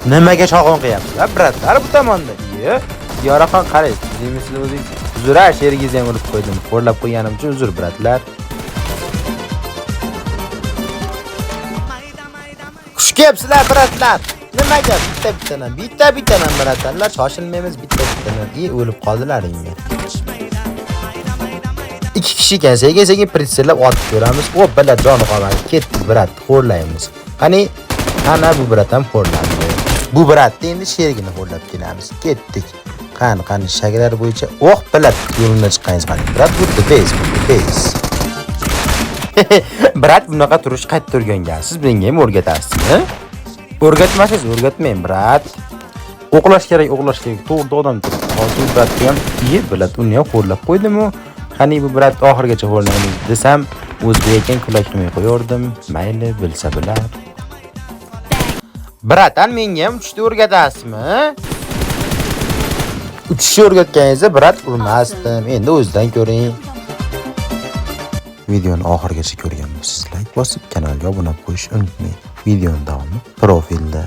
Nimaga shovqin qilyapsizlar, брат lar, bu tomonda? Iye, Diyoraxon, qaraysiz, siz o'zingiz. Uzr, ha, sherigingizni ham urib qo'ydim. Xo'rlab qo'yganim uchun uzr, брат lar. Xush kelibsizlar, брат lar. Nimaga bitta bittadan, bitta bittadan, брат lar, shoshilmaymiz, bitta bittadan. I, o'lib qoldilaringmi? Ikki kishi ekan, sekin sekin прицел lab otib ko'ramiz. O, bila, joni qolmadi. Ketdik, брат, xo'rlaymiz. Qani, ana bu брат ham xo'rlandi. Bu брат ni endi sherigini xo'rlab kelamiz. Ketdik. Qani, qani, шаг lar bo'yicha. Oh, блядь, yo'limdan chiqqaningiz qani. Брат, bu the best, bu the best. Брат, bunaqa turish qayerda o'rgangansiz? Menga ham o'rgatasizmi? O'rgatmasangiz o'rgatmang, брат. O'qlash kerak, o'qlash kerak. To'g'ri odam turibdi. Hozir брат ni ham, iye, блядь, uni ham xo'rlab qo'ydim-u. Qani, bu брат oxirigacha xo'rlaymiz desam, o'zbek ekan, kulak qilmay qo'yordim. Mayli, bilsa bilar. Братан, menga ham uchishni o'rgatasizmi? Uchishni o'rgatganingizda, брат, urmasdim. Endi o'zidan ko'ring. Videoni oxirigacha ko'rgan bo'lsangiz, like bosib, kanalga obuna qo'yishni unutmang. Videoni davomi profilda.